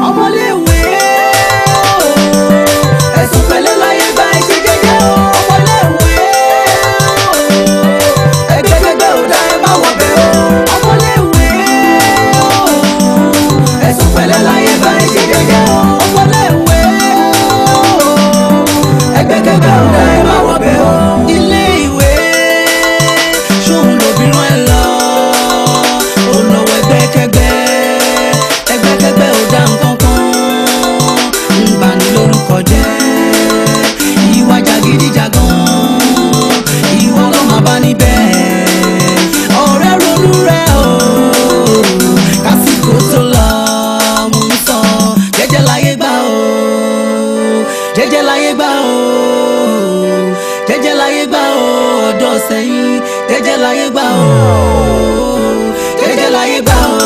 Ọmọléèwé ẹ̀sùn pẹ̀lẹ́ láyé gba ẹ̀ṣẹ̀ jẹ́jẹ́ o. Ọmọléèwé ẹgbẹ́kẹ́gbẹ́ ò dá ẹ má wọ̀ bẹ́ o. Ọmọléèwé ẹ̀sùn pẹ̀lẹ́ láyé gba ẹ̀ṣẹ̀ jẹ́jẹ́ o. Ọmọléèwé ẹgbẹ́kẹ́gbẹ́ ò dá ẹ má wọ̀ bẹ́ o. Ilé ìwé ṣóun lòbí rán ẹ lọ, ó lọ́wọ́ ẹgbẹ́kẹ́gbẹ́, ẹgbẹ́kẹ́gbẹ́ ò dá nǹkan kan, ń bani lórúkọ jẹ́, ìwà jàgídíjàgan, ìwà ló máa bá níbẹ̀. Ọ̀rẹ́ ronú rẹ̀ o, kásìkò tó lọ, mò ń sọ, jẹ́jẹ́ láyé gbà o, jẹ́jẹ́ láyé gbà o, jẹ́jẹ́ láyé gbà o, ọ̀dọ́ sẹ́yìn, jẹ́jẹ́ láyé gbà o, jẹ́jẹ́ láyé gbà o,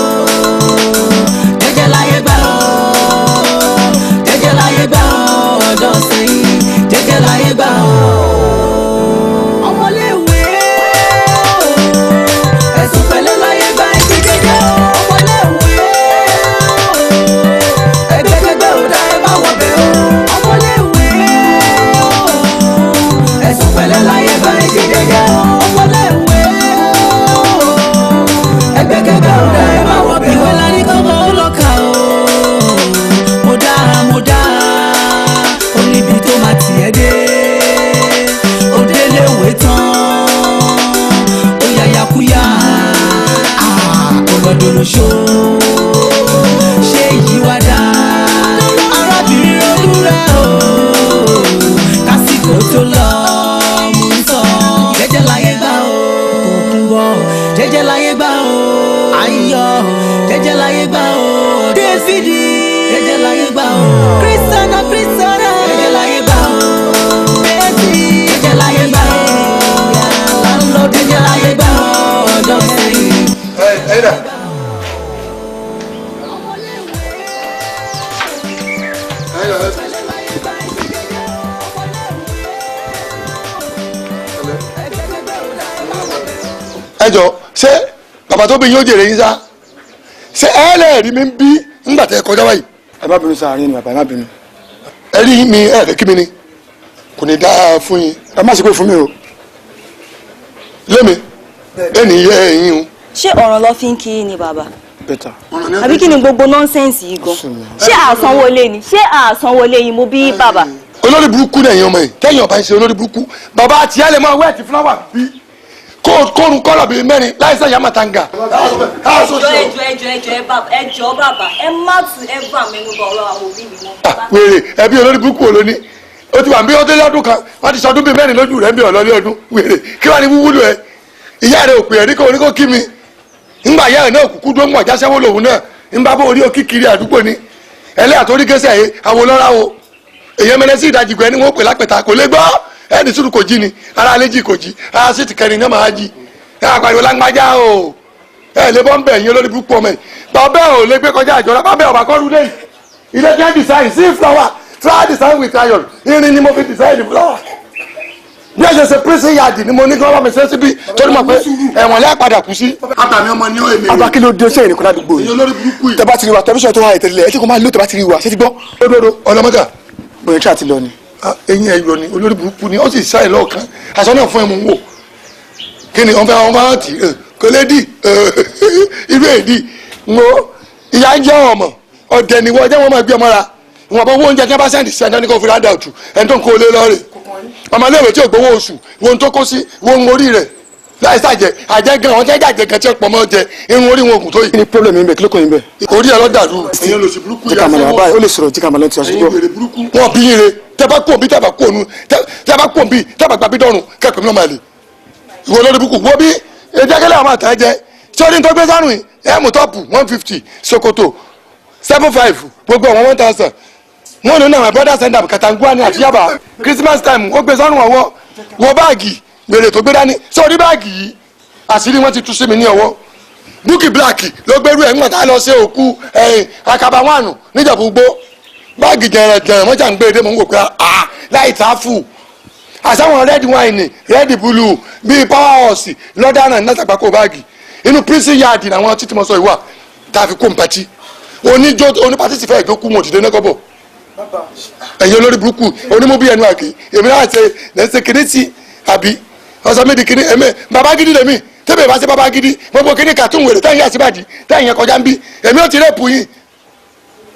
jẹ́jẹ́ láyé gbà o, jẹ́jẹ́ láyé gbà o, ọ̀dọ́ sẹ́yìn, jẹ́jẹ́ láyé gbà o. Ọmọléèwé ẹ̀sùn pẹ̀lẹ́ láyé gba ẹ̀ṣẹ̀ jẹ́jẹ́ o. Ọmọléèwé ẹgbẹ́kẹ́gbẹ́ ò dá ẹ má wọ̀ bẹ́ o. Ọmọléèwé ẹ̀sùn pẹ̀lẹ́ láyé gba ẹ̀ṣẹ̀ jẹ́jẹ́ o. Ọmọléèwé ẹgbẹ́kẹ́gbẹ́ ò dá ẹ má wọ̀ bẹ́ o. Ìwé la ní kọ́mọ ó lọ kà o. Mo dá mo dá ó níbi tó máa tiẹ̀ dé. Ó délé ìwé tán, ó yàyàkúyà, ọlọ́dọ̀lọ́ṣọ́ ṣé yìí wá dá. Arábìnrin ronú rẹ̀ o, kásìkò tó lọ, mò ń sọ, jẹ́jẹ́ láyé gbà o. Tòkunbọ̀ jẹ́jẹ́ láyé gbà o. Ayọ̀ jẹ́jẹ́ láyé gbà o. Dáfídì jẹ́jẹ́ láyé gbà o. Kírísítánà kírísítánà jẹ́jẹ́ láyé gbà o. Bẹ́ẹ̀sì jẹ́jẹ́ láyé gbà o. Láńlọ́ọ̀dù jẹ́jẹ́ láyé gbà o. Ọ̀dọ́ sẹ́yìn. Ẹ ẹ dà. Ẹ dà. Ẹ jọ, ṣé bàbá tó bí yín ó jèrè yín sá? Ṣé ẹ lẹ́ẹ̀rí mi ń bí ńgbà tẹ́ ẹ kọjá báyìí? Ẹ má bínú sáà yín ni bàbá, ẹ má bínú. Ẹ rí mi, ẹ fẹ́ kí mi ni kò ní dáa fún yín. Ẹ má ṣe pé fún mi o. Lémi ẹnì yẹ ẹ̀yin o. Ṣé ọ̀ràn lọ fi ń kí ni bàbá? Bẹ́tà. Àbí kí ni gbogbo nonsense yìí gan? Ṣé àsanwó ilé ni? Ṣé àsanwó ilé yìí mo bí bàbá? Olórí burúkú náà ẹ̀yin ọmọ yìí, tẹ́yìn ọba ń ṣe olórí burúkú, bàbá àti ìyá lè máa wẹ́ẹ̀tì fúláwà bí kóòrùn kọ́lọ̀ bíi mẹ́rin láìsẹ̀ yàmàtàǹgà. Ẹjọ́ ẹjọ́ ẹjọ́ ẹjọ́ ẹ bàbá, ẹjọ́ bàbá, ẹ má tún ẹ bá mẹ́nu bà ọ̀rọ̀ àwọn òbí mi mọ́. Wèrè ẹbí olórí burúkú wo ló ní? Ó ti wà bí ọdún lọ́dún kan, wọ́n ti sọdún bíi mẹ́rin lójú rẹ̀ ń bí ọ̀lọ́lé ọdún. Wèrè kí wàá ní wúwúlò ẹ? Ìyá rẹ̀ ò pè é ní kó ní kó kí mi. Ńgbà ìyá rẹ̀ náà kúkú dó ń wọ̀ jáṣẹ́wó lòun náà ń bá bó orí òkìkiri àdúgbò ni. Ẹlẹ́yà tó rí gẹ́sẹ̀ yìí, àwọn olóra o. Èyàn mẹ́lẹ́ sí ìdajì gbẹ ni wọ́n pè lápẹ̀ta kò lè gbọ́. Ẹni sùúrù kò jí ni, ara alẹ́ jí kò jí, ara sì ti kẹrin náà máa jí. Ẹ àpàdé lágbájá o. Ẹ lè bọ́ ń bẹ̀ yín olórí burúkú ọmọ yìí. Bàbá ò lè gbé kọjá àjọra, bàbá ò bá kọ́ rú lẹ́yìn. Ilé jẹ́ design sí flower, flower design with iron. Irin ni mo fi design flower. Bí ẹ ṣe ṣe prison yard ni mo ní kí wọ́n bá mi ṣe síbí torí mo pé ẹ̀wọ̀n lẹ́ padà kú sí. Àtàmì ọmọ ni ó èmi. Bàbá kí ló dé sẹ́yìn nìkan ládùúgbò yìí? Èyí olórí burúkú yìí. Tẹ bá ti rí wa, tẹlifíṣàn tó wà ẹ̀ tẹ́lẹ̀, ẹ tí kò máa lò tẹ bá ti rí wa, ṣé ti gbọ́? Lódodo ọlọmọdà. Bóyá tí a ti lọ ni. Eyín ẹyọ ni olórí burúkú ni ó sì sáì lọ́ọ̀kan. Aṣọ náà fún ẹ mú wò. Kí ni wọ́n fẹ́ wọn bá tì í kò lè dì irú èdì. Mo ìyá ń jẹ́ ọmọ ọ̀dẹ̀ ni wọ́n jẹ́ wọ́n máa gbé ọmọ ra. Ìwọ̀n bá owó oúnjẹ tí wọ́n bá sẹ́ǹdì sí ẹni kò fi rádà òtù ẹni tó ń kó olé lọ́ọ̀rẹ̀. Ọmọléèwé tí ò gbowó oṣù, wo ohun tó kó sí, wo ohun orí rẹ̀ láì sàjẹ́ àjẹ́ gan, àwọn tí wọ́n jàjẹ́ gan tí wọ́n pọ̀ mọ́ jẹ irun orí wọn ògùn tó yìí. Kí ni problem yín bẹ̀? Kí ló kàn yín bẹ̀? Orí ẹ lọ́dàrú. Èèyàn lòsì burúkú Jẹ́ ká máa lọ bàbá, ó lè sọ̀rọ̀, jẹ́ ká máa lọ tí a ṣe gbọ́. Wọn bí yín re, tẹ́ bá kú òbí, tẹ́ bá kú ònu, tẹ́ bá kú òbí, tẹ́ bá gbàbí dọ́rùn kẹ́kọ̀ọ́ mi náà máa lè. Ìwọ lórí burúkú wo bí ẹjẹ́kẹ́lẹ́ àwọn àtàn jẹ sórí tó gbé sárùn yìí, ẹ̀mú tọ́pù 150, ṣòkòtò 75, gbogbo àwọn 1000. Wọ́n ní náà my brother send am katangua ní àti Yaba Christmas time, ó gbé sárùn ọwọ́ wọ báàgì gbèrè tó gbé dání sórí báàgì yìí, àṣírí wọn ti tú sí mi ní ọwọ́. Búkì Black ló gbérú ẹ̀ ńgbà tá a lọ sí òkú ẹ̀yìn akaba wánu níjàmbá gbó báàgì jẹrẹ jẹrẹ wọ́n jà ń gbé e dé, mò ń wò pé ah láì tá a fù àsáwọn red wine red blue bíi power horse lọ́dánà ní látàgbàkó báàgì inú prison yard làwọn títí mọ́ sọ ìwà tá a fi kó npatí. Oníjó onípatí sì fẹ́ ìjókòó wọn òdìdé nẹ́kọ́bọ̀. Ẹ̀yin olórí burúkú onímú bí ẹnu àkè èmi náà ṣe lẹ́sẹ̀ kìíní sí àbí ọ̀sán mi di kìíní èmi bàbá gidi lèmi tẹ́bẹ̀ bá ṣe bàbá gidi gbogbo kìíní kàtún wèrè tẹ́yìn àṣìbàdì tẹ́yìn kọjá ń bí èmi ò ti rẹ́pù yín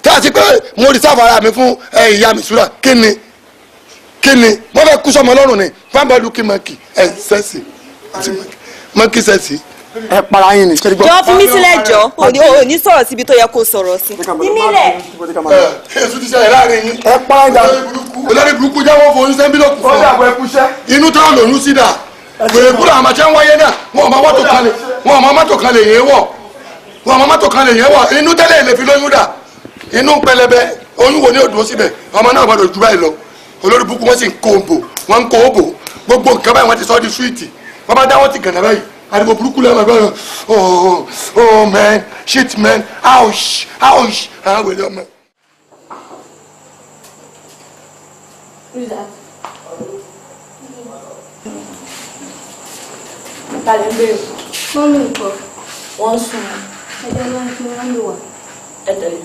tá a ti pé mo rí sáfà ara mi fún ìyá mi súra kí ni kí ni wọ́n fẹ́ kú sọmọ lọ́rùn ni fáńbọ́ọ̀lù kí mọ́kì ẹ̀ sẹ́sì mọ́kì sẹ́sì. Ẹ para yín ni. Jọ fún mi sílẹ̀ jọ, ò ní sọ̀rọ̀ síbi tó yẹ kó sọ̀rọ̀ sí. Nímílẹ̀. Èso ti ṣẹlẹ̀ láàrin yín. Ẹ para yín dànù. Olórí burúkú jáwọ́ fún oyún sẹ́ńbílòkù fún ọ. Inú táwọn lòún sí dà. Wèrè kúrò àwọn àti wáyé náà, wọn ò mọ mọ́tò kan lè wọn ò mọ mọ́tò kan lè yẹn wọ̀. Wọn ò mọ mọ́tò kan lè yẹn wọ̀. Inú tẹ́lẹ̀ lè fi lóyún dà. Inú pẹlẹbẹ, oyún wo ni ó dúró síbẹ̀? Ọmọ náà gbọ́dọ̀ ju báyìí lọ. Olórí burúkú wọ́n sì ń kó òbò, wọ́n ń kó òbò. Gbogbo nǹkan báyìí wọ́n ti sọ́ di súwìtì. Wọ́n bá dáwọ́ ti gànà báyìí. Ariwo burúkú lẹ́wọ̀n gbọ́dọ̀ oh oh man shit man ouch ouch àwọn wèrè ọmọ. Ta ló ń béèrè? Mọ́mí nǹkan. Wọ́n ń sùn. Ẹjọ́ ló ń fi mọ́mí wà. Ẹ tẹ̀lé.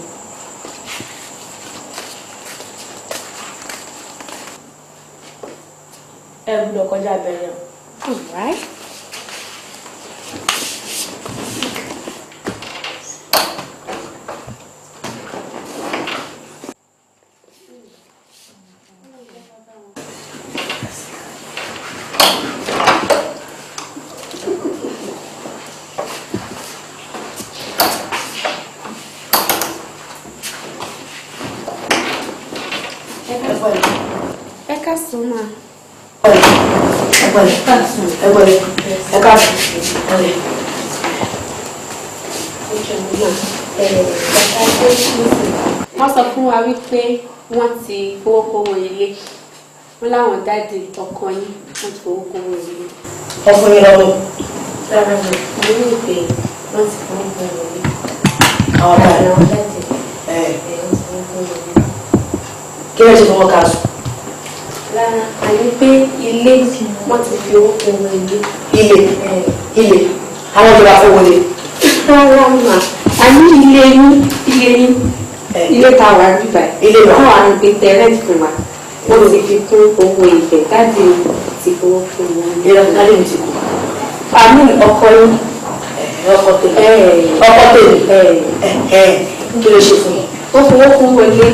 Ẹ gbọ́dọ̀ kọjá abẹ́rẹ́ o. All right. Ẹ káàsán ma. Ẹ pẹ̀lẹ́, ẹ káàsán. Wọ́n sọ fún wa wípé wọ́n ti fowó kówó ilé. Wọ́n láwọn dáàdì ọkọ yín wọ́n ti fowó kówó ilé. Ọkùnrin lọ́wọ́. Rárá mi, mo ní ìpè wọ́n ti fowó kówó ilé. Àwọn dáàdì. Àwọn dáàdì wọ́n ti fowó kówó ilé. Kí ló ṣe fún wọn káàsùn? Rárá, àní pé ilé wọ́n ti fi owó kówó ilé. Ilé ilé àwọn ìjọba fowó lé. Rárá mà, àní ilé yín ilé yín ilé tá a wà bíbá Ilé wa. Wọ́n wà ní pé tẹ́rẹ́ǹtì fún wa. Wọ́n ti fi kún owó ibẹ̀ dáàdì ti fowó kún owó ilé. Ilé ọkọ tèmi ti kú. Àmì ọkọ yín. Ọkọ tèmi. Ọkọ tèmi. Kí ló ṣe fún mi? Ó fowó kún owó ilé.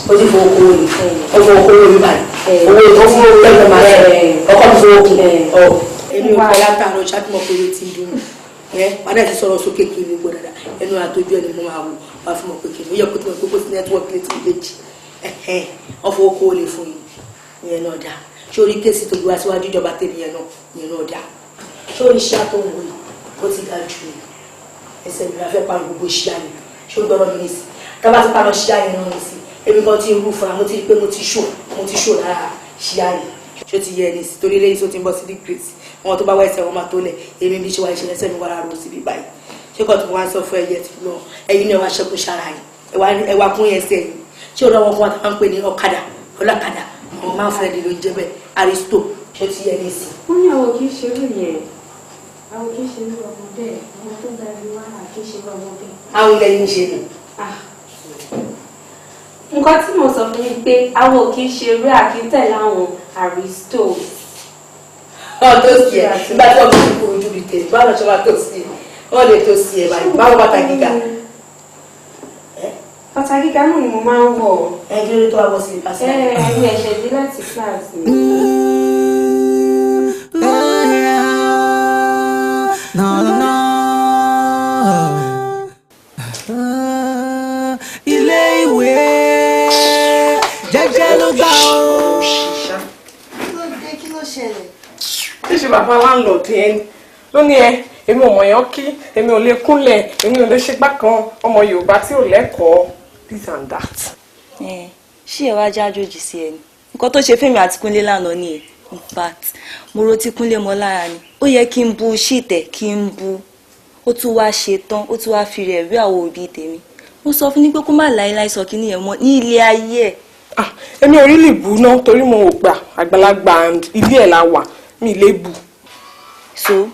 Ó ti fowó kówó ni. Ó fowó kówó mi báyìí. Owó tó fún owó lẹ́gbẹ̀ẹ́ máa ṣe. Ọkọ mi fowó kún. Èmi ò fẹ́ látàárọ̀ ṣáàtìmọ̀ pé ti ń dùn ẹ padà ti sọ̀rọ̀ sókè kí n gbọ́ dáadáa ẹnu àtọ́jú ẹni mo máa wò wá fún mọ̀ pé kí n ó yẹ kó tí mo pé kó sí nẹ́tíwọ́ọ̀kì létí méjì wọ́n fowó kówó lè fún yín ìyẹn náà dáa ṣé orí kéèsì tó gbé wá síwájú ìjọba tèmi yẹn náà ìyẹn náà dáa ṣé orí iṣẹ́ àtọ̀wò yìí ó ti ga ju ẹsẹ̀ mi la fẹ́ pa gbogbo iṣẹ́ àmì ṣé ó gbọ́dọ̀ mi nìsí tábà ti paná ṣíà yẹn náà nìsí èmi kan ti rú fúnra mo ti rí pé mo ti ṣò lára ṣíà yìí ṣó ti yẹ ẹni sí torí eléyìí tó ti ń bọ́ sí big grace wọn tó bá wá ẹsẹ̀ wọn máa tó lẹ̀ èmi bí ṣe wá ìṣẹ̀lẹ̀ ẹsẹ̀ mi wá rárá sí bí báyìí ṣé kò tó wá sọ fún ẹyẹ tí lọ ẹyin náà wá ṣẹ́kù sára yìí ẹ wá kún ẹsẹ̀ yìí ṣé ọ̀rọ̀ wọn kan wá tá ń pè ní ọ̀kadà ọlọ́kadà àwọn máa ń fẹ́ ló ń jẹ́ bẹ́ẹ̀ aristo ṣó ti yẹ ẹni sí. Wọ́n ní àwọn kì í ṣerú yẹn. Àwọn kì í ṣerú ọmọ bẹ́ẹ̀. Àwọn tó darí wá kì í ṣerú ọmọ bẹ́ẹ̀. Àwọn ilẹ̀ yìí ń ṣe nù. Nǹkan tí mo sọ fún yín pé àwọn kì í ṣerú àkítẹ̀ láwọn aristos. Ọ̀ tó sì ẹ̀ nígbà tí wọ́n fi kúrú ju bíi tèmi báwo ṣe máa tó sí ẹ̀ wọ́n lè tó sí ẹ̀ báyìí báwo bàtà gíga. Bàtà gíga náà ni mo máa ń wọ̀. Ẹ kí ló dé tó wá wọ sí ìpàṣẹ. Ẹ ẹ ẹ̀ṣẹ̀ dé láti class mi. No, no. Ilé ìwé jẹ́jẹ́ ló gbà ó. Kí ló ṣẹlẹ̀? Ṣíṣe bàbá láńlọ́ọ̀dù yẹn ló ní ẹ èmi ò mọ̀yán kí èmi ò lè kúnlẹ̀ èmi ò lè ṣe gbá kan ọmọ Yorùbá tí ò lẹ́kọ̀ọ́ this and that. Ṣé ẹ wá já àjòjì sí ẹ ni? Nǹkan tó ṣe fẹ́mi àti Kúnlé lánàá nìyẹn. In fact, mo ro ti Kúnlé mọ́ lára ni. Ó yẹ kí n bu ṣìtẹ̀ kí n bu. Ó tún wá ṣe tán, ó tún wá fi rẹ̀ rí àwọn òbí tèmi. Mo sọ fún ní pé kó má láéláé sọ kíní yẹn mọ́ ní ilé ayé ẹ̀. Ah, èmi ò rí lè bú náà torí mo ò gbà àgbàlagbà and ilé ẹ̀ la wà mi lè bú. So,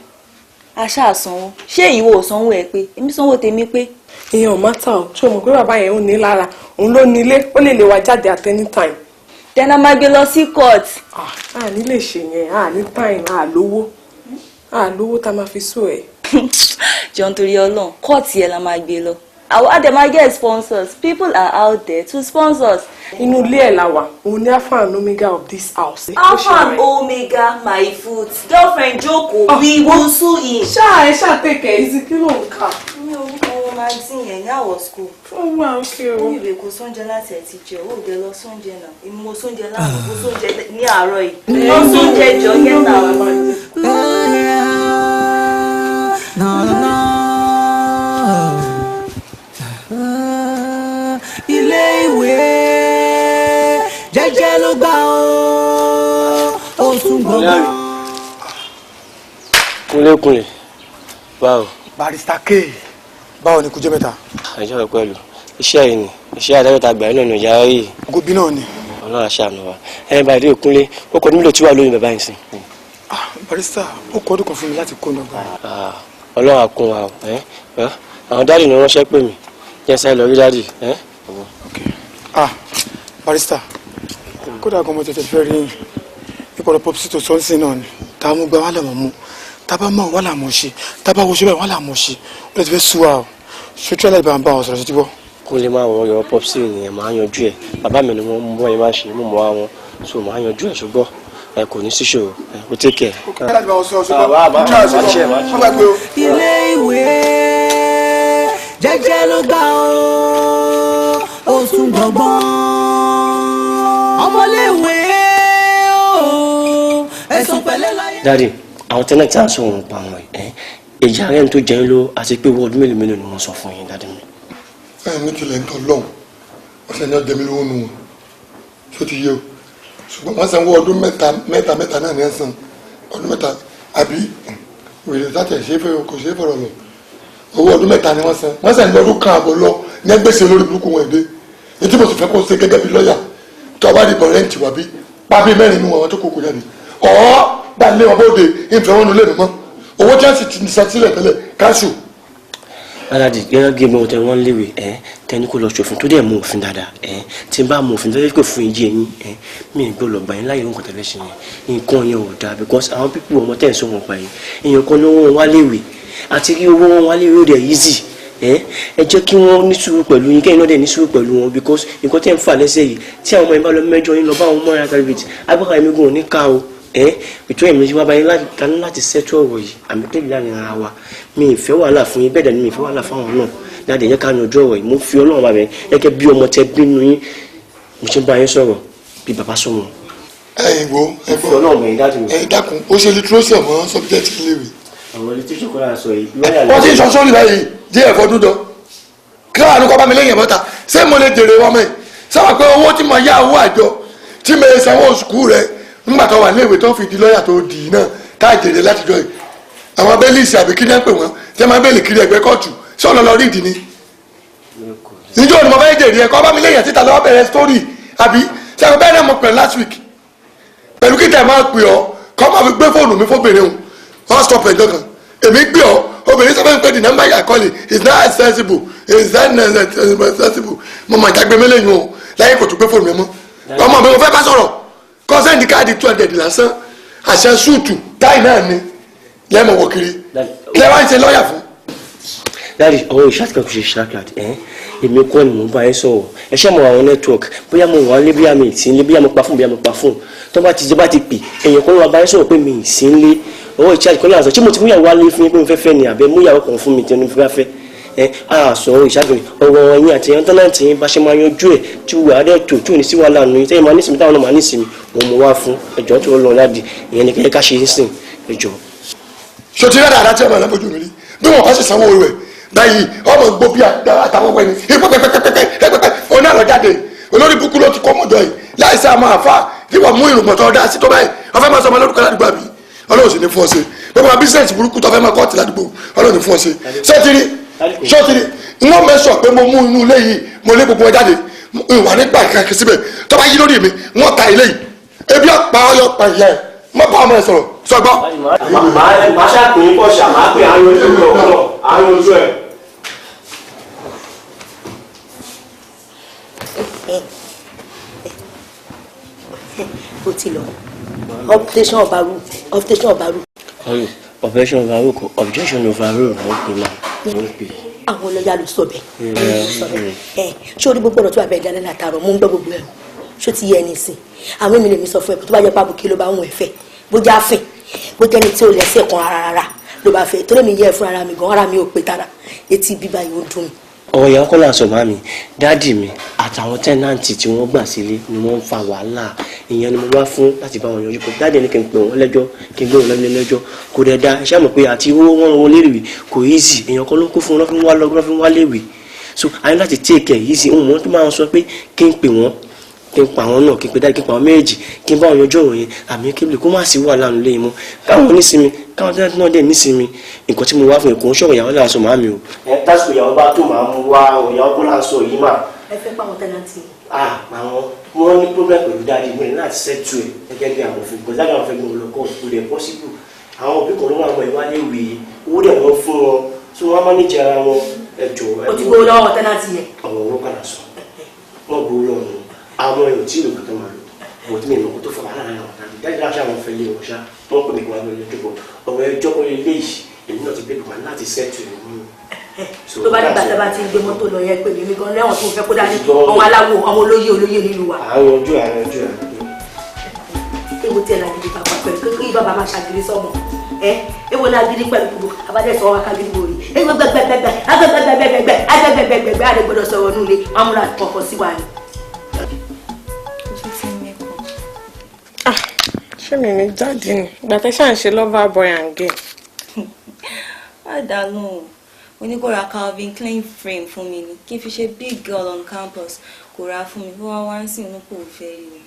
a ṣáà sanwó. Ṣé ìwọ ò sanwó ẹ pé? Èmi sanwó tèmi pé. Ìyẹn ò mátà o. Ṣé o mọ̀ pé bàbá yẹn ò ní lára? Òun ló nílé, ó lè lè wa jáde at any time. Then a máa gbé lọ sí court. A ní lè ṣe yẹn, a ní time, a lówó. A lówó tá a máa fi sùn ẹ̀. Jọ nítorí Ọlọ́run, court yẹn la máa gbé lọ. Àwọn dẹ̀ máa get sponsors. People are out there to sponsor us. Inú ilé ẹ̀ la wà, òun ni alpha and omega of this house. Alpha and omega, my foot. Girlfriend jókòó, we will sue him. Ṣáà ẹ ṣáà take it easy, kí ló ń kà? Mi ò wo magazine yẹn ní àwọ̀ school. Ó wà ókè o. Ní ìwé kò sóúnjẹ láti ẹ̀ ti jẹ, ó dé lọ sóúnjẹ náà. Èmi mo sóúnjẹ lánàá, mo sóúnjẹ ní àárọ̀ yìí. Lọ sóúnjẹ jọ get out. No, no, no. Ilé ìwé jẹ́jẹ́ ló gbà ó, ó tún gbọ́gbọ́n. Kúnlékúnlé, báwo. Barrister K, báwo ni kújọ́ mẹ́ta. Àjọ rẹ pẹ̀lú iṣẹ́ yìí ni iṣẹ́ adájọ́ ta gbà nínú ìyá yìí. Gobi náà ni. Ọlọ́run aṣàánú wa. Ẹ bá dé Kúnlé, ó kọ nílò tí wà lóyún bàbá yìí sìn. Barrister, ó kọ ọdún kan fún mi láti kó nọgbà. Ọlọ́run àkún wa o. Àwọn dáàdì ni wọ́n ránṣẹ́ pè mí. Jẹ́ sáré lọ rí dáàdì. Barrister, kódà gan mo tètè fẹ́ rí yín. Nípa ọ̀rọ̀ popsi tó sọ́ọ́sì náà ni. Tá a mú gba wàhálà mọ̀ mú. Tá a bá mọ̀ wàhálà mọ̀ ṣe. Tá a bá wọṣọ báyìí wàhálà mọ̀ ṣe. Ó lè ti fẹ́ sú wa o. Ṣojú aláìbá ń bá wọn sọ̀rọ̀ sí ti bọ́. Kó lè máa wọ ọ̀rọ̀ popsi nìyẹn, máa yanjú ẹ̀. Bàbá mi ni wọ́n mú bọ́ yẹn máa ṣe mú mọ́ àwọn. So máa yanjú ẹ̀ ṣùgbọ́n ẹ kò ní síṣòro, ẹ kò take care. Ilé ìwé jẹ́jẹ́ ló gbà ó, ó tún gbọ̀ngbọ̀n. Ọmọléèwé ó, ẹ̀sùn pẹ̀lẹ́ láyé. Daddy, àwọn tẹ́lẹ̀ tí a ń sọ̀rọ̀ nípa wọn ẹ̀ ìjà rẹ̀ tó jẹun ló àti pé owó ọdún mélòó mélòó ni wọ́n sọ fún yín daddy mi. Ẹ ní tilẹ̀ ń tọ́ lọ́hùn, wọ́n ṣe ní ọjọ́ mi lówó nu wọn, ṣó ti yé o? Ṣùgbọ́n wọ́n sanwó ọdún mẹ́ta mẹ́ta mẹ́ta náà ní ẹ̀ san ọdún mẹ́ta àbí wèrè láti ẹ̀ ṣe é fẹ́ kò ṣe é fọ̀rọ̀ lọ. Owó ọdún mẹ́ta ni wọ́n san, wọ́n sàn ní ọdún kan àbọ̀ lọ ní ẹgbẹ́sẹ̀ lórí burúkú wọn èdè. Ètí mo sì fẹ́ kó ṣe gẹ́gẹ́ bí lọ́ọ̀yà tó o bá di bọ̀rẹ́ǹtì wà bí pábí mẹ́rin nínú àwọn tó kókò jáde. Ọ̀ọ́ bá lé wọn bóde ìfẹ́ wọn nulẹ̀ mọ́. Owó tí wọ́n sì ti san sílẹ̀ tẹ́lẹ̀ káṣù. Aládì gẹ́gẹ́ bí mo tẹ wọ́n léwe ẹ̀ tẹni kó lọ ṣòfin tó dẹ̀ mú òfin dáadáa ẹ̀ tí n bá mú òfin tó dẹ̀ kò fún ìjì ẹ̀yìn ẹ̀ mi ì gbọ́dọ̀ gbà yín láyé nǹkan tẹ̀lé ṣe yẹn nǹkan yẹn ò dáa because àwọn pípù ọmọ tẹ̀ ń sọ wọn pa yìí èèyàn kan ló wọ́n wá léwe àti rí owó wọn wá léwe ó dẹ̀ easy ẹ̀ ẹ jẹ́ kí wọ́n ní sùúrù pẹ̀lú yín kẹ́yìn náà dẹ̀ ní sùúrù pẹ̀lú wọn because nǹkan tẹ̀ ń fà lẹ́sẹ̀ yìí tí àwọn ọmọ yẹn bá lọ mẹ́jọ yín lọ bá àwọn mọ́ra graduate agbára ẹ̀mí gùn ò ní ká o ètò ẹ̀mí tí wọ́n bá yín láti ṣètò ọ̀rọ̀ yìí àmì tẹ́lẹ̀ láàrin ara wa mi ì fẹ́ wàhálà fún yín bẹ́ẹ̀ dẹ̀ ni mi ì fẹ́ wàhálà fáwọn náà dáadé yẹ ká yanjú ọ̀rọ̀ yìí mo fi Ọlọ́run bá mi gẹ́gẹ́ bí ọmọ tẹ bínú yín mo ṣe ń bá yín sọ̀rọ̀ bí bàbá sọ̀rọ̀. Ẹ̀yin wo ẹ fi Ọlọ́run bẹ̀yìn dáàdì mi. Ẹ dákun ó ṣe lítírọ́sì mọ́ sọ́bíjẹ́tì léwe. Àwọn lítírọ́sì kọ́ la sọ yìí. Wọ́n ti sọ sórí báyìí díẹ̀ fọdún jọ kí wàá ní kọ́ bá mi lẹ́yìn ẹ̀mọ́ta ṣé mo lè jèrè wọn mẹ́ sábà pé owó tí mo yá owó àjọ tí mo sanwó sùkúù rẹ nígbà tó wà léèwé tó fi di lọ́ọ̀yà tó dì í náà tá a jèrè látijọ́ yìí àwọn bẹ́ẹ̀lìsì àbí kí ní pè wọ́n tí wọ́n máa bẹ́ẹ̀lì kiri ẹgbẹ́ kóòtù ṣé ọ̀nà lọ rí ìdí ni. Níjọ́ ni mo fẹ́ jèrè ẹ̀kọ́ bá mi léyìn síta lọ́wọ́ bẹ̀rẹ̀ sítórì àbí sẹ́kọ̀ bẹ́ẹ̀ náà mo pẹ̀lú last week pẹ̀lú kí tẹ̀ máa pè ọ́ kọ́ máa fi gbé fóònù mi fóbìnrin òun wọ́n stop ẹ̀ gangan èmi gbé ọ́ obìnrin sọ fún mi pé the number you are calling is not accessible is not accessible mo mà jágbe mélòó o láyé kò tún gbé fóònù mi mọ́ ọmọ mi mo fẹ́ bá sọ̀rọ̀ kọ́sẹ́ǹdì káàdì 200 lásán àṣẹ súùtù táì náà ni lẹ́mọ̀ wọ̀ kiri kí ẹ wá ń ṣe lọ́ọ̀yà fún. Daddy, ọ̀rọ̀ ìṣàtìkà kò ṣe ṣàkàt ẹ̀ èmi kọ́ ni mò ń bá yín sọ̀rọ̀ ẹ ṣe mọ àwọn network bóyá mo wà nílé bóyá mi ì sí nílé bóyá mo pa fún bóyá mo pa fún tó bá ti jẹ́ bá ti pè èèyàn kan wà bá yín sọ̀rọ̀ pé mi ì sí nílé ọ̀rọ̀ ìṣàtìkà lọ́la sọ ṣé mo ti múyàwó wálé fún yín pé mo fẹ́ fẹ́ ni àbẹ múyàwó kan fún mi tí mo fẹ́ fẹ́ ẹ á sọ ọ̀rọ̀ ìṣàtìkà ọ̀rọ̀ ẹ̀yin àti ẹ̀yàn tánàtì yín bá ṣe máa yanjú ẹ̀ tí wàá dẹ̀ tó tí ò ní sí wàhálà nù yín tẹ́yìn máa nísìmí táwọn náà máa nísìmí òun mo wá fún ẹjọ́ tó lọ ládi ìyẹn ni kẹ́kẹ́ ká ṣe é sìn ẹjọ́. Sotí rẹ̀ dáadáa tí ọmọ rẹ̀ fojú mi rí bí wọn bá sì sanwó rẹ̀ báyìí ọmọ gbó bí àtàwọn ọmọ ẹni pẹpẹpẹpẹpẹpẹ oní àlọ jáde olórí burúkú ló ti kọ́ mọ́jọ yìí láìsí àmọ́ àfa tí wọ́n mú irùngbọ̀n tó dá sí tó báyìí ọfẹ́ máa sọ ọmọ lórúkọ ládùúgbò àbí Ọlọ́run sì ní fún ọ ṣe gbogbo àwọn bísíǹsì burúkú tó fẹ́ máa kọ́ọ̀tì ládùúgbò Ọlọ́run ní fún ọ ṣe sọ́tìrì sọ́tìrì wọ́n mẹ́sọ̀ pé mo mú inú ilé yìí mo lé gbogbo wọn jáde ìwà nígbà kankan síbẹ̀ tó bá yí lórí mi wọ́n ta ilé yìí ebi ọ̀pá ọyọ pa ìyá ẹ̀ má bá ọmọ ẹ sọ̀rọ̀ sọgbọ́. Màá ṣàpèyìn pọ̀ ṣà máa pè àárín ojú ẹ̀ ọ̀pọ̀ àárín ojú ẹ̀. Ó ti lọ. Objection overruled. Objection overruled. Objection overruled kò, objection overruled ló ń pè máa ló ń pè. Àwọn lọ́yà ló sọ bẹ́ẹ̀. Ẹ ṣé orí gbogbo ọ̀rọ̀ tó wà bẹ́ẹ̀ dáná látàrọ̀ mò ń gbọ́ gbogbo ẹ̀ o. Ṣó ti yẹ ẹni sìn? Àwọn èmi lèmi sọ fún ẹ tó bá jẹ́ pàbó kí ló bá ń wọ̀ ẹ́ fẹ́. Bó já fìn, bó jẹ́ni tí ò lẹ́sẹ̀ kan rárá rárá ló bá fẹ́. Torí mi yẹ ẹ fún ara mi gan, ara mi ò pé tara. Etí bíbá yìí ó dùn mí. Ọ̀rọ̀ ìyàwó kọ́ là ń sọ màmí, daddy mi àtàwọn tenant tí wọ́n gbà sílé ni wọ́n ń fa wàhálà. Ìyẹn ni mo wá fún láti bá wọn yanjú pé daddy ní kí n pè wọ́n lẹ́jọ́, kí n gbé wọn lọ́lé lẹ́jọ́. Kò dẹ̀ da, ẹ ṣáà mọ̀ pé àti owó wọn wọn léèwé kò easy. Èèyàn kan ló kó fún wọn lọ́ fi ń wá lọ́ fi ń wá léèwé. So a ní láti take it easy. Òun mọ̀ tó máa ń sọ pé kí n pè wọ́n, kí n pa àwọn náà, kí n pe daddy, kí n pa àwọn méjì, kí n bá wọn yanjú ọ̀rọ̀ yẹn àmì kébìlì kó má sí wàhálà nílé yìí mọ́, káwọn nísinmi, káwọn tenant náà dẹ̀ nísinmi. Nǹkan tí mo wá fún ẹ̀ kò ń ṣọ̀rọ̀ ìyàwó là ń sọ màámi o. Ẹ tásìkò ìyàwó bá tó màá mú wá, ìyàwó kó là ń sọ yìí mà. Ẹ fẹ́ pa àwọn tenant yìí? Ah, àwọn wọn ní problem pẹ̀lú daddy, mo ní láti settle ẹ̀ gẹ́gẹ́ bí àwọn òfin gbọ́dọ̀. Daddy àwọn fẹ́ gbé wọn lọ court, kò lè possible. Àwọn òbí kan ló wà wọ ìwálé ìwé, owó dẹ̀ wọ́n fún wọn tí wọ́n manage ara wọn. Ẹ jọ̀ọ́. O ti gbowó lọ́wọ́ tenant yẹn? Ọ̀rọ̀ owó padà sọ, wọ́n gbowó lọ́wọ́ wọn, àwọn èèyàn tí ìlú kan máa lò bọ̀ tí mi mọ̀ kó tó fà wàhálà láàrin àwọn daddy. Daddy láṣà àwọn fẹ́ lé wọn ṣá, wọ́n pè mí kí wọ́n lọ lẹ́jọ́ bọ̀ ọ̀rọ̀ ẹjọ́ kọ́ lé léyìí, èmi náà ti gbé bùkún láti settle ẹ̀ mú. Tó bá nígbà tí a bá ti ń gbé mọ́tò lọ yẹn, pè mí. Mi gan lẹ́wọ̀n tó fẹ́ kó dání, àwọn aláwo, àwọn olóyè olóyè nílùú wa. Àwọn ojú àwọn ojú ẹ̀. Ewo tí ẹ lagidi bàbá pẹ̀lú kí bàbá máa ṣàgírí sọ́mọ ẹ, ewo lagidi pẹ̀lú gbogbo abájẹ́ sọ wá kágírí borí ewo gbẹgbẹgbẹgbẹ agbẹgbẹgbẹgbẹ agbẹgbẹgbẹgbẹ àdégbọdọ sọ̀rọ̀ nulẹ̀ amúra kọ̀ọ̀kan sí wa ni. Ojú ti ń mẹ́kọ̀ọ́. Ṣé mi ní jáde ni ìgbà tẹ́ ṣáà ń ṣe lover boy and girl? Má dá lóhùn. Mo ní kó ra Calvin Klein frame fún mi ni kí n fi ṣe big girl on campus. Kò ra fún mi, bó wá wá ń sìn inú kò fẹ́ rí mi.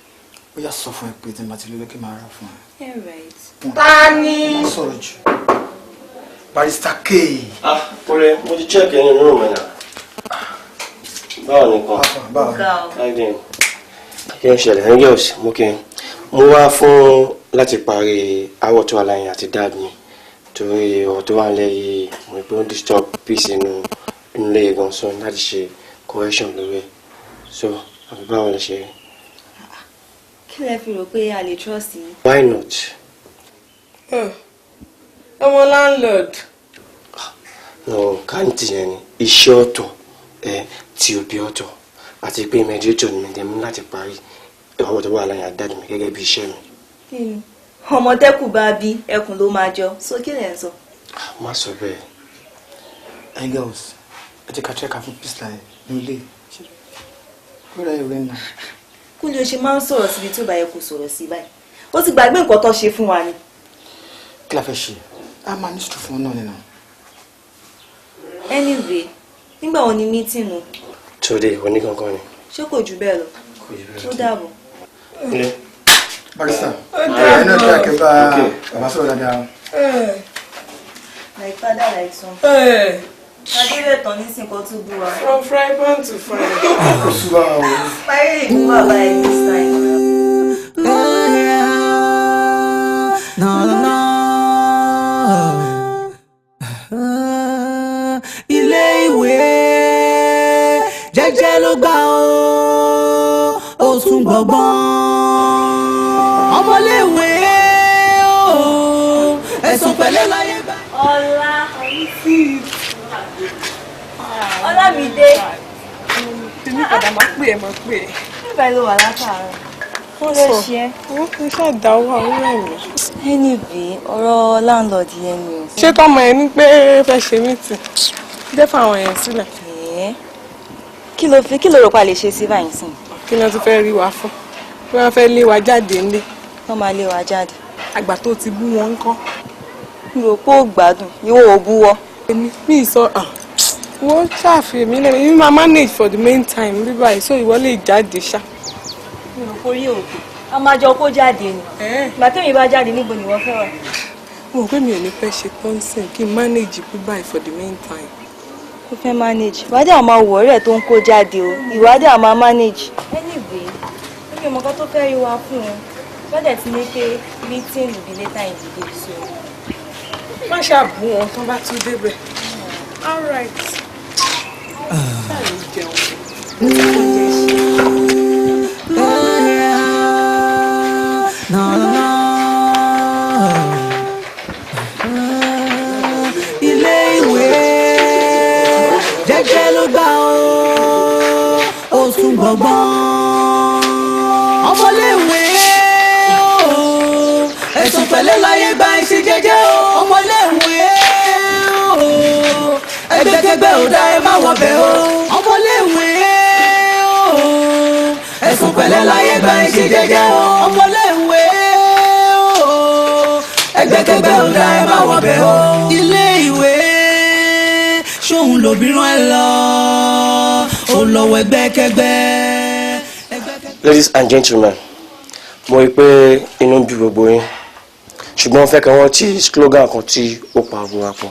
Ó yá, sọ fún ẹ pé tí n bá ti lólókè máa rà fún ẹ. Yeah, right. Ta ni? Má sọ̀rọ̀ jù. Barrister K. Ah, kúrẹ́, mo ti check ẹni room ẹ̀ náà. Báwo ni kan? Báwo ni? How you doing? Kí ló ń ṣẹlẹ̀? Ẹ̀yin girls, mo kí n. Mo wá fún láti parí aáwọ̀ tó wà láyìn àti dad mi torí ọ̀rọ̀ tó wà nílẹ̀ yìí, mo rí pé ó ń disturb peace inú inú ilé gan, so láti ṣe correction lórí ẹ̀. So, àbí báwo lè ṣe rí? Kí lẹ fi rò pé a lè trust yín? Why not? Ọmọ landlord. No, káǹtì yẹn ni iṣẹ́ ọ̀tọ̀ ẹ tí òbí ọ̀tọ̀ àti pé mediator ni mi dẹ̀ mú láti parí ọ̀rọ̀ tó wà láyìn àti dad mi gẹ́gẹ́ bí iṣẹ́ mi. Kí ni ọmọdékù bá bí ẹkùn ló máa jọ, so kí lẹ ń sọ? Má sọ bẹ́ẹ̀. Ẹ̀yin girls, ẹ jẹ́ ká try ká fún peace láyé ní ilé. Kóra ìwé nà. Kúnlé, o ṣe máa ń sọ̀rọ̀ síbi tí ó bá yẹ kó sọ̀rọ̀ sí báyìí? Ó ti gbàgbé nǹkan tó ṣe fún wa ni. Kí la fẹ́ ṣe? A máa ní sùúrù fún ọ náà nínú. Anyway, nígbà wo ni meeting o? Today, onígangan ni. Ṣé kò jù bẹ́ẹ̀ lọ? Kò jù bẹ́ẹ̀ lọ. Ó dàbọ̀. Kúnlé. Barrister, ẹ náà kí akẹ́ bá bàbá sọ̀rọ̀ dáadáa. Like father, like son. Adébẹ̀ tán nísìnyí kan tún bú wa. From fry pan to fry. Kò sú wa o. Parí ìbú bàbá ẹ̀ this time. No, no. Ilé ìwé jẹ́jẹ́ ló gbà ó, ó tún gbọ̀ngbọ̀n. Ọmọléèwé ó, ẹ̀sùn pẹ̀lẹ́ láyé gbà. Ọlá. Ọlámídé. Èmi padà máa pè é, máa pè é. Nígbà ló wà látàárọ̀. Kí ló ṣe é? Ó ń ṣàdáwọ́ àwọn ẹ̀mí. Anyway, ọ̀rọ̀ landlord yẹn ni o. Ṣé tọmọ ẹ ní pé fẹ́ ṣe meeting? Jẹ́ fáwọn yẹn sílẹ̀. Ẹ̀ẹ́. Kí ló rò pa lè ṣe sí báyìí sìn? Kí ni wọ́n ti fẹ́ rí wa fún? Bí wọ́n fẹ́ lé wa jáde ńlé. Wọ́n máa lé wa jáde. Àgbà tó ti bú wọn ńkọ́? Mi rò pé ó gbádùn, ìwọ ò búwọ́. Èmi mi sọ wọ́n ṣàfihàn mi lẹ́nu, èmi máa manage for the main time bí báyìí, so ìwọ lè jáde ṣá. Mi ò forí òkè. A máa jọ kó jáde ni. Ìgbà tẹ́mi bá jáde, níbo ni wọ́n fẹ́ wà? Mo rò pé mi ò ní fẹ́ ṣe tán sìn kí n manage bí báyìí for the main time. Ó fẹ́ manage. Ìwádìí àwọn máa wọ̀ ọ̀rẹ́ tó ń kó jáde o. Ìwádìí àwọn máa manage. Anyway, mi ò mọ̀ nǹkan tó fẹ́ rí wa fún un. Wọ́n dẹ̀ ti ní pé meeting will be later in the day, so. Má ṣàbù wọn tán bá tún débẹ̀. All right. Ṣáà ló jẹun. gbọ́gbọ́n. Ọmọléèwé o, ẹ̀sùn pẹ̀lẹ́ láyé gba ẹ̀ṣẹ̀ jẹ́jẹ́ o. Ọmọléèwé o, ẹgbẹ́kẹ́gbẹ́ ò dá ẹ má wọbẹ̀ o. Ọmọléèwé o, ẹ̀sùn pẹ̀lẹ́ láyé gba ẹ̀ṣẹ̀ jẹ́jẹ́ o. Ọmọléèwé o, ẹgbẹ́kẹ́gbẹ́ ò dá ẹ má wọbẹ̀ o. Ilé ìwé ṣóun lòbí rán ẹ lọ, ó lọ́wọ́ ẹgbẹ́kẹ́gbẹ́. Ladies and gentlemen, mo rí i pé inú ń bí gbogbo yín, ṣùgbọ́n mo fẹ́ kí wọ́n ti slogan kan tí ó pa gbogbo wa pọ̀.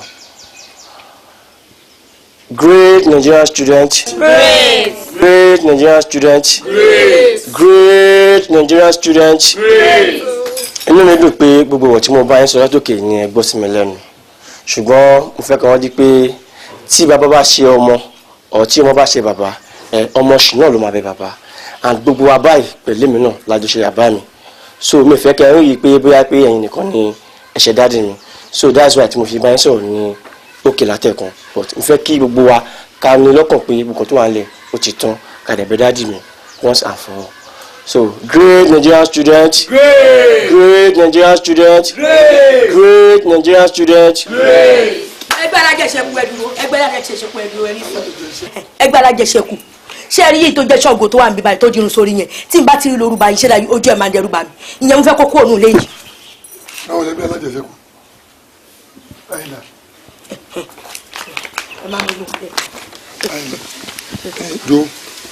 Great Nigerian student. Great. Great Nigerian student. Great. Great Nigerian student. Great. Inú mi dùn pé gbogbo ọ̀rọ̀ tí mo bá yín sọ látòkè ni ẹ gbọ́ sí mi lẹ́nu, ṣùgbọ́n mo fẹ́ kí wọ́n di pé tí bàbá bá ṣe ọmọ ọ̀ tí ọmọ bá ṣe bàbá, ọmọ ṣì náà ló máa bẹ bàbá, and gbogbo wa báyìí pẹ̀lú èmi náà lájọ ṣe bàbá mi. So mi fẹ́ kẹ́ ẹ rí i pé bóyá pé ẹ̀yin nìkan ni ẹ̀ṣẹ̀ dáàdì mi, so that's why tí mo fi bá yín sọ̀rọ̀ ní òkè látẹ̀kan, but mo fẹ́ kí gbogbo wa ká ní lọ́kàn pé gbogbo tó wà nílẹ̀ ó ti tán, ká dẹ̀ bẹ̀ dáàdì mi once and for all. So great Nigerian student. Great. Great Nigerian student. Great. Great Nigerian student. Great. Ẹgbẹ́ alájẹsẹ̀kù ẹ dúró, ẹgbẹ́ alájẹsẹ̀kù ẹ dúró, ẹ ní sọ. Ẹgbẹ́ alájẹsẹ̀kù, ṣé ẹ rí yìí tó jẹ́ ṣọ́ọ̀gù tó wà níbí báyìí tó dirun sórí yẹn, tí n bá ti rí lórúbá yìí ṣé dájú ojú ẹ̀ máa ń dẹrù bà mí, ìyẹn mo fẹ́ kó kúrò nù léyìí. Báwo lẹgbẹ́ alájẹsẹ̀kù? Àyìnlá. Ẹ má mi lò ó. Àyìnlá. Do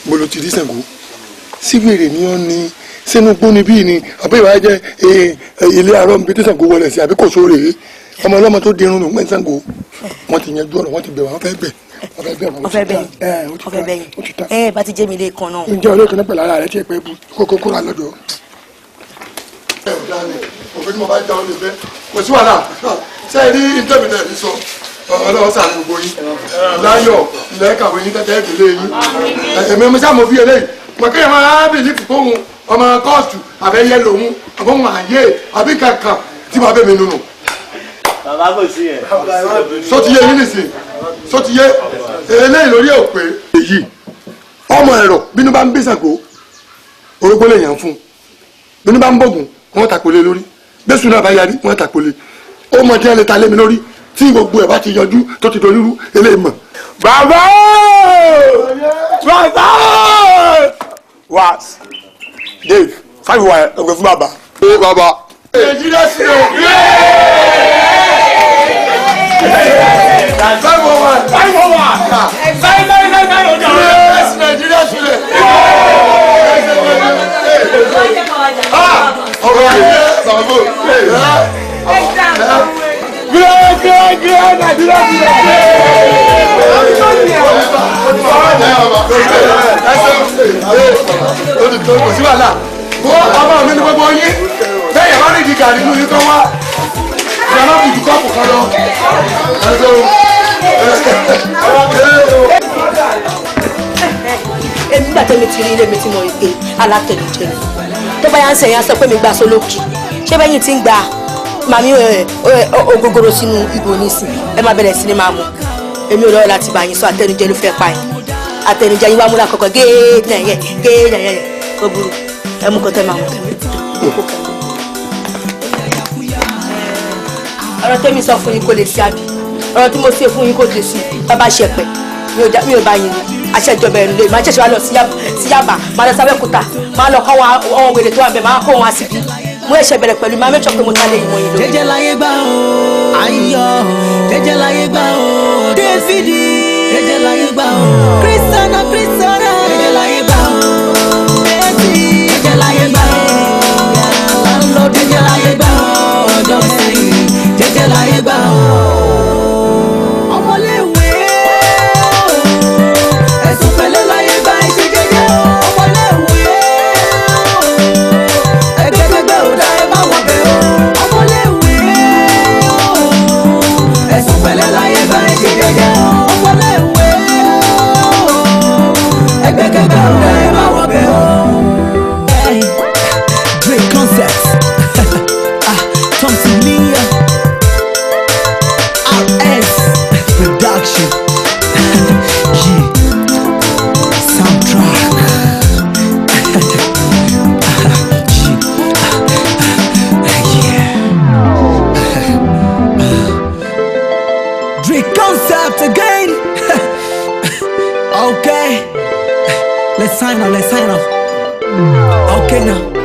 mo lo ti rí Ṣàngó síbèrè ni ó ní sínú gbóni bíi ni àbí ìwà jẹ ilé àárọ̀ níbi tí Ṣàngó wọlé sí àbí kò sóore ọmọ ọlọ́mọ tó dirun nù pẹ́ Ṣàngó wọ́n ti yanjú ọ̀rọ̀, wọ́n ti bẹ̀ wọ́n fẹ́ bẹ̀ wọ́n fẹ́ bẹ̀ wọ́n ọfẹ bẹyìn ọfẹ bẹyìn ẹ bá ti jẹ́ mi lé kan náà. Ǹjẹ́ olóòkè náà pẹ̀lú ara rẹ tí ẹ pẹ́ bu kókó kóra lọ́jọ́. Ẹ ò dáa ni òfin tí mo bá já ọ lè fẹ́ kò sí wàhálà ṣé ẹ rí íńtẹ́mìtẹ́ mi sọ ọlọ́wọ́ sàrẹ̀ gbogbo yín láyọ̀ ilẹ̀ kàwé yín tẹ́tẹ́ ìdílé yín èmi mo sáà mo fi eléyìí mọ̀ kéèyàn máa bìlífù fóun ọmọ kóòtù àbẹ́yẹ lòun àbọ̀hún àyè àbí kankan tí màá bẹ̀ mí nùnù. Bàbá kò sí yẹn. Sọ ti yé yín nìsín, sọ ti yé eléyìí lórí ẹ̀ pé èyí ọmọ ẹ̀rọ bínú bá ń bí Ṣàngó orógbó lè yàn fún bínú bá ń bọ̀gùn wọ́n tàpọ̀lé lórí bẹ́sùn náà bá yarí wọ́n tàpọ̀lé ó mọ tí wọ́n lè ta lé mi lórí tí gbogbo ẹ̀ bá ti yanjú tó ti dolírú eléyìí mọ̀. Bàbá bàbá wa Dave 5 wa ọgbẹ fún bàbá. Ee bàbá. Nàìjíríà sí o. 501. 501. Nine nine nine nine ọjà. Yes, Nàìjíríà sílẹ̀. Ọ̀rọ̀ ayé bàbá. Great great great Nàìjíríà sílẹ̀. Kò sí wàhálà. Ọmọ mi ní gbogbo yín. Bẹ́ẹ̀ yẹn bá ní ìdí gàrí inú yín tó wá. Ìyá fi ju kọ́ọ̀pù kan lọ. Èmi gbà tẹ́mi ti rí ilé mi tí mo rí pé alátẹnujẹ ni tó bá yà ń sẹ̀yìn á sọ pé mi gba sólókì ṣé bẹ́yìn tí ń gba màmí ògógóró sínú ìgò nísìn ẹ má bẹ̀rẹ̀ sí ni máa mú èmi ò lọ́wọ́ láti bá yín sọ àtẹnujẹ ló fẹ́ pa yín àtẹnujẹ yín wá múra kọ̀kọ̀ géèdì géèdì ó burú ẹ mú kọ́tẹ́ máa mú tẹ̀mí. Ọ̀rọ̀ tẹ́mi sọ fún yín kò lè sí àbí ọ̀rọ̀ tí mo ṣe fún yín kò lè sí bàbá ṣẹpẹ̀ mi ò bá yín ni aṣẹ́jọba ẹ̀rù lè máa ṣẹ̀ṣẹ̀ wá lọ sí Yaba máa lọ sábẹ́kúta máa lọ kọ́ àwọn wèrè tó wà bẹ̀ máa kó wọn síbi mo ẹ̀ṣẹ̀ bẹ̀rẹ̀ pẹ̀lú máa mẹ́tọ̀ pé mo ta lé ìmọ̀ yìí lórí. Jẹ́jẹ́ láyé gbà ó ayọ̀ jẹ́jẹ́ láyé gbà ó Dáfídì jẹ́jẹ́ láyé gbà ó Kírísítánà Kírísítánà jẹ́jẹ́ láyé gbà ó Mẹ́sì jẹ́jẹ́ láyé gbà ó lálọ́ jẹ́jẹ́ láyé gbà ó ọjọ́ sẹ́yìn jẹ́jẹ́ láyé gbà ó. Ọmọléèwé ẹ̀sùn pẹ̀lẹ́ láyé gbà ẹ̀ṣẹ̀ jẹ́jẹ́ ọmọléèwé ẹgbẹ́gbẹ́gbẹ́ ò dá ẹ má wọ bẹ̀ o. Ọmọléèwé ẹ̀sùn pẹ̀lẹ́ láyé gbà ẹ̀ṣẹ̀ jẹ́jẹ́ ọmọléèwé ẹgbẹ́gbẹ́gbẹ́ ò dá ẹ má wọ bẹ̀ o. Great concept. Thompson Lee. Quadri concept again. Okay, let's sign off. Let's sign off. Okay now.